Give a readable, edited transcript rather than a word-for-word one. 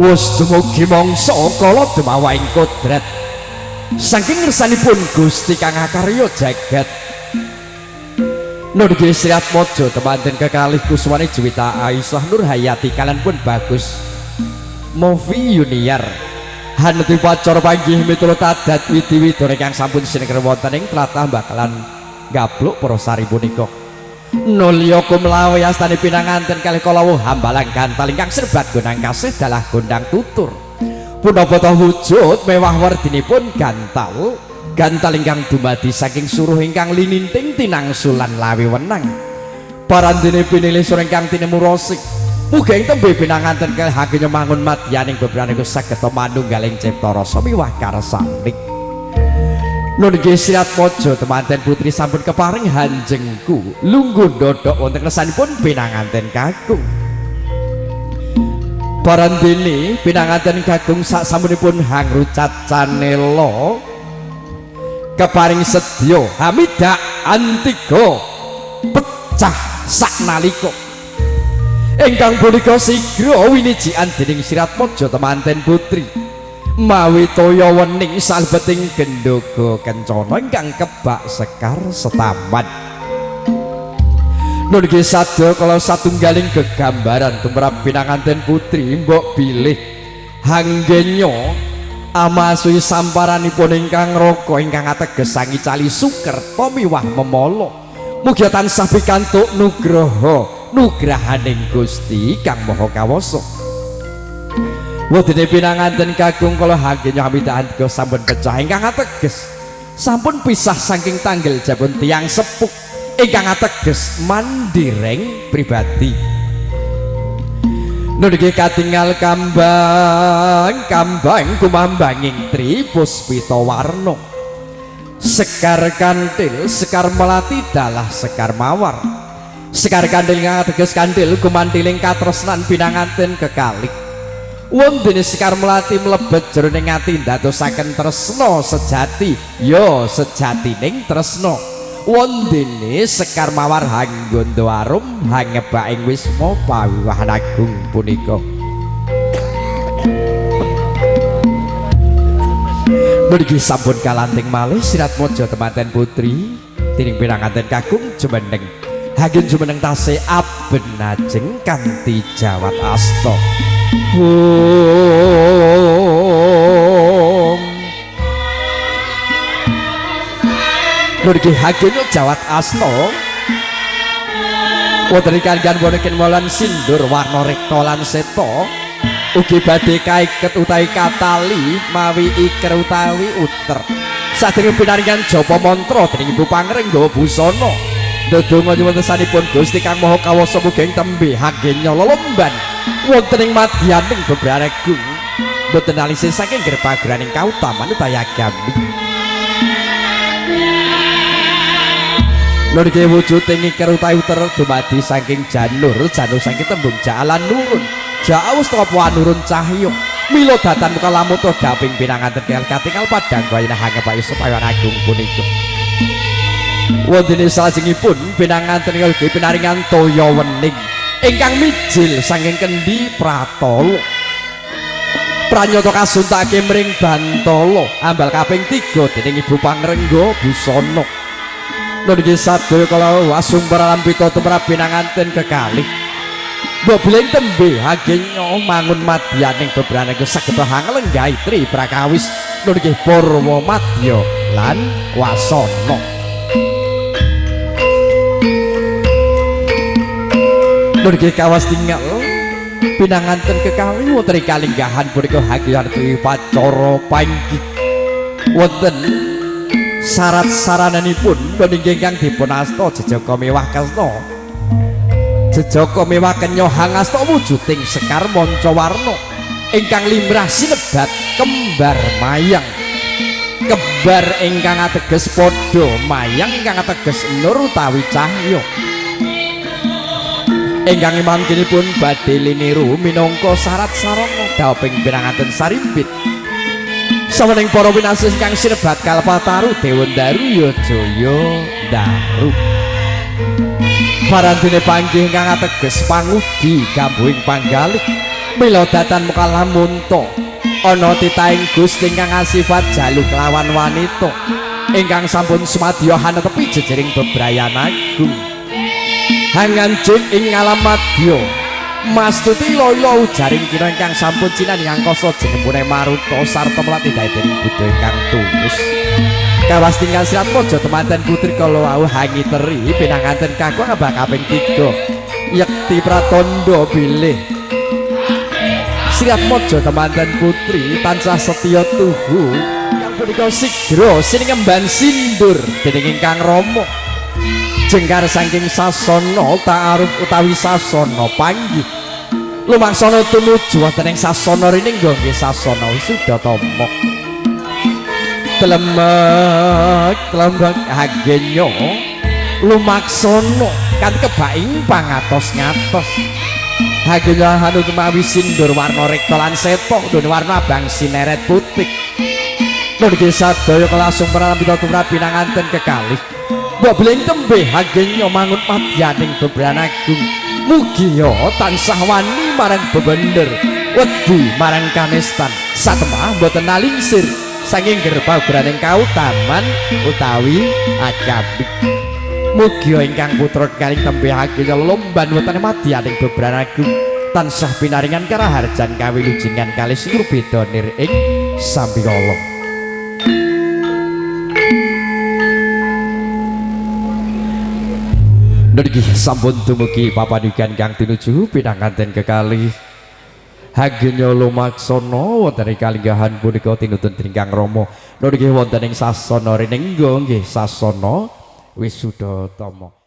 Wus dumugi mangsa kala dumawaing kodrat saking ngersanipun Gusti kang akarya jagat. Nur nggih Sriatmaja temanten kekalih kuswane Juwita Aisyah Nur Hayati kalian pun bagus Movi Yuniar hanuti pacara panggih miturut adat widi-widone kang sampun sinengker wonten ing tlatah bakalan gabluk para sari punika. Nulya kumlawe astane pinanganten kalih kala wau hambalang gantal ingkang serbat gonang kasih dalah gondang tutur. Punapa ta wujud mewah werdinipun gantal, gantal ingkang dumadi saking suruh ingkang lininting tinangsulan lawe wenang. Parandene pinilih sur ingkang tinemu rosik. Mugi ing tembe pinanganten kalih hagenya mangun madyaning bebraning saged manunggaling cipta rasa miwah karsaning. Nun nggih Sriatmaja temanten putri sampun keparing hanjengku lungguh ndodhok wonten kersanipun pinanganten kakung. Parandene pinanganten kakung sak sampunipun hangrucat canela keparing sedya hamidak antiga pecah saknalika. Ingkang punika sigra winijian dening Sriatmaja temanten putri mawi toya wening salebeting gendhoga kencana ingkang kebak sekar setaman. Nun nggih sadya kala satunggaling gegambaran tumrap pinanganten putri mbok bilih hanggenya amasuhi samparanipun ingkang raka ingkang ateges sangicali sukerta miwah memala. Mugi tansah pikantuk nugraha nugrahaning Gusti Kang Maha Kawasa. Wodene pinanganten kakung kala hanggenya hamidahan tiga sampun pecah ingkang ateges sampun pisah saking tanggel jabun tiyang sepuh ingkang ateges mandireng pribadi. Nun nggih katingal kambang kambang kumambanging tri puspita warna sekar kantil sekar melati dalah sekar mawar sekar kantil ingkang ateges kantil kumantiling katresnan pinanganten kekalih. Wondene sekar melati mlebet jroning ati ndadosaken tresna sejati ya sejatining tresna. Wondene sekar mawar hanggondo arum hangebaking wisma pawiwahan agung punika. Niki sampun kalanting malih Sriatmaja temanten putri dening pinanganten kakung jumeneng hagin jumeneng tasih aben ajeng kanthi jawat asta. Nur nggih hagenya jawat asta wonten kaliyan wonten molan sindur warna rekta lan seta ugi badhe kaiket utawi katali mawi iker utawi uter. Sadèrèng pinaringan japa mantra dening Ibu Pangrengga busana ndedonga nyuwun tesanipun Gusti Kang Maha Kawasa mugi ing tembe hagenya lelemban wonten ing madyaning bebrayan agung boten alise saking gerpagraning kautaman utawi agami. Nur nggih wujuding iker utawi uter dumadi saking janur, janur saking tembung jalan nurun, jauh tapa nurun cahya. Mila datan kalamuta daping pinanganten katingal padang wayah hangepayu sepayan agung punika. Wondene salajengipun pinanganten ugi pinaringan toya wening ingkang mijil saking kendi pratala. Pranyata kasuntake mring Bantala ambal kaping 3 dening Ibu Pangrengga busana. Nun nggih sadaya kala asumber alam pita tumrap pinanganten kekalih. Mbok bilih tembe hagenya mangun madyaning bebraning saged hanglenggahi tri prakawis. Nun nggih purwa madya lan wasana. Nun nggih kawas tinggal pinanganten kekalih wonten ing kalinggahan punika hagiyarti pacara panggih wonten syarat sarananipun punika ingkang dipun asta jejaka mewah kresna jejaka mewah kenya hangasta wujuding sekar manca warna ingkang limrah sinebat kembar mayang kembar ingkang ateges padha mayang ingkang ateges nur utawi cahya ingkang mangkinipun badhe liniru minangka syarat sarana dawuhing pinanganten sarimbit. Sawening para winasih ingkang sinebat Kalpataru Dewandaru ya jaya daru. Parandene panggih ingkang ateges pangudi gambuhing panggalih. Mila datan mukalamunta ana titahing Gusti ingkang asifat jalu kelawan wanita ingkang sampun sumadya hanetepi jejering bebrayan agung. Hanganjing ing alam madya mastuti lila ujaring kina ingkang sampun cinani angkasa jenembune maruta sarta mlati dening buddha ingkang tulus. Kawas tinggal sirat mojo temanten putri kala wau hangiteri pinanganten kakung abah kaping 3 yekti pratandha bilih Sirat mojo temanten putri tansah setya tuhu yang punika sigra siningemban sindur dening ingkang rama jengkar saking sasana ta'aruf utawi sasana panggih lumaksana tumuju wonten ing sasana riningga nggih sasana wisudatama. Tlemek tlemek hagenya lumaksana kan kebaing pangatos-ngatos. Hagenya hanut mawi sindur warna rekta lan seta ndone warna abang sineret putih. Nun nggih sadaya kelasung pranamita tumrap pinanganten kekalih. Mbok beling tembe hagenya mangun madyaning bebrayan agung. Mugia tansah wani marang bebender, wedi marang kanestan. Satemah mboten nalingsir saking gerbang kautaman utawi agamik. Mugia ingkang putra kekalih tembe hagenya lomban wetane madyaning bebrayan agung tansah pinaringan karaharjan kawilujengan kalih sing beda nir ing sambikala. Nggih sampun dumugi papandukan kang tinuju pinanganten kekalih hagenya lumaksana wonten ing kalinggahan punika tinutun dening Kang Rama. Nggih wonten ing sasana rinengga nggih sasana wisudatama.